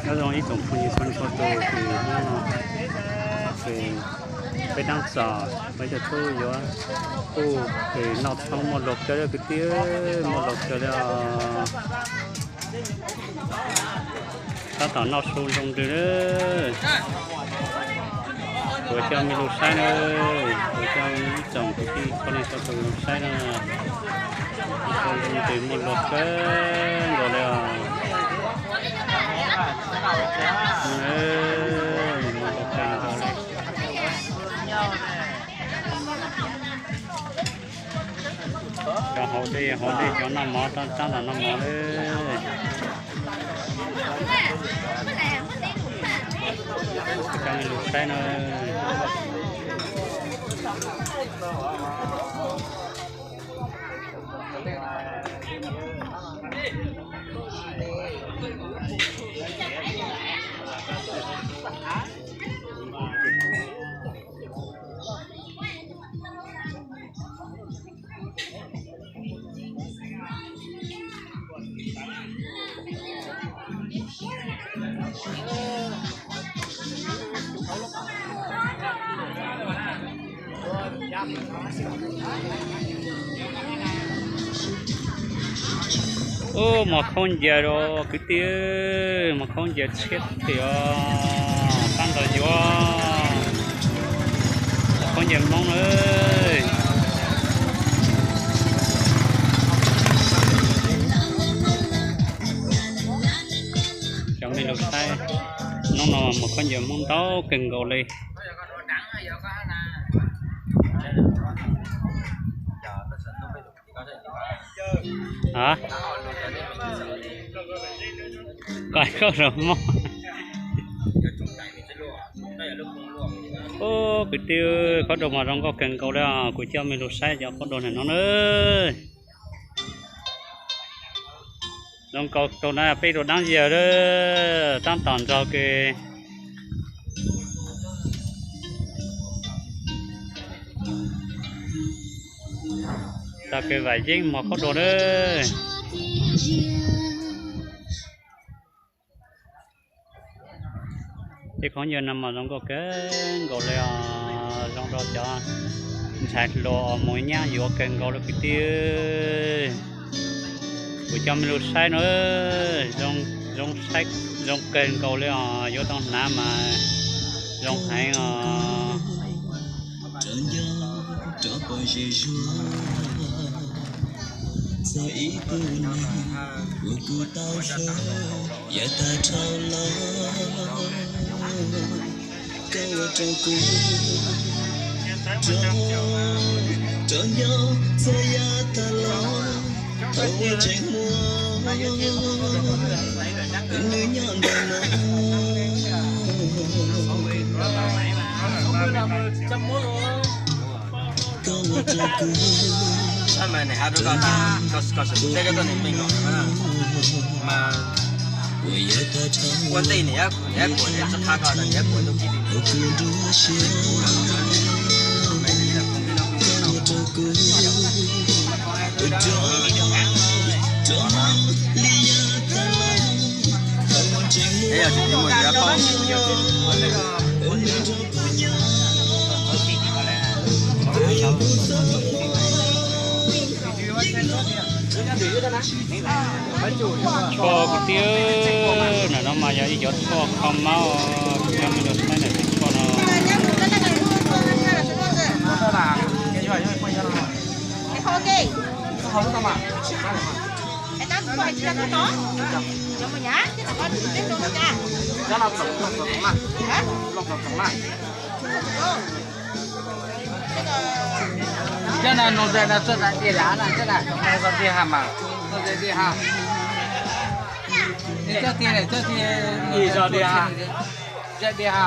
Nyob zoo ib tsoom phooj ywg txhua leej txhua tus, ces hnub no ces peb Dab Txos peb cov tub yuav kuj ces noj tshoob muaj luag kawg kwv tij, muaj luag kawg li os. Tab tom noj su zoo nrws lawm. Kuv coj nej los saib na, kuv coj ib tsoom kwv tij txhua leej txhua tus los saib na. Su zoo nrws muaj luag kawg nkaus li os. Muaj luag kawg nkaus li. Cov hauv dej, hauv dej cov noj mov, tab tom noj mov lawm. Coj nej los saib na. Ub, mos khaub ncaws los kwv tij, mos khaub ncaws tshiab tiag os, qab nrog yuav mos khaub ncaws Hmoob na. Cov me lus saib, hnub no mos khaub ncaws Hmoob ntau kawg nkaus li. A, koj rau Hmoob. Ub, kwv tij, khaub dua mas zoo nkauj kawg nkaus li os. Kuv coj mej lug saib cov khaub dua ntawm no na. Zoo nkauj tug na, peb rau dab yawg lawm, tab tom nrog kws, nrog kws Vam Yeeb mos khaub dua lawm. Tej khaub ncaws no mas zoo nkauj kawg nkaus li os, zoo rau cov ntxhais hluas uas mus nyab yuav kawg nkaus li kwv tij. Kuv coj mej lug saib no, zoo, zoo kawg nkaus li os, yuav tau hnav mas zoo heev os. Rov nco, rov pom zem zuag txog ib tug neeg uas kuv tau hlub, yog tag dhau los koj ua rau kuv rov, rov nco txog yav tag los thaum ua tseem muaj nws nyob ntawm no. Tshuaj kwv tij, ntawm no mas yog ib cov tshuaj kho mob, kuv coj mej lug saib ntawm tej tshuaj no. Cov no nug zais no txog zais tiag li na, cov no nug zais tiag ha mas, nug zais tiag ha. Cov tiag, cov tiag, ib zog tiag ha, zais tiag ha.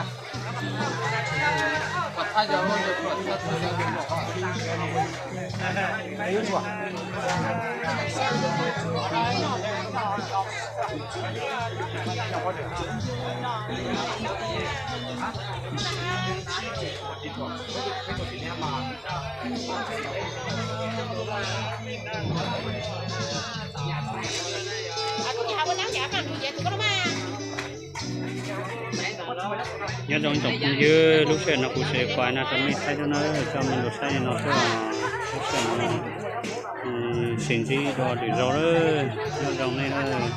Nyob zoo ib tsoom phooj ywg, lub sij hawm no kuv sim kuaj no rau mej saib xwb na, coj mej los saib li no xwb. Lub sij hawm no sim ntsib dua lwm zaus lawm, nyob zoo nej lawm.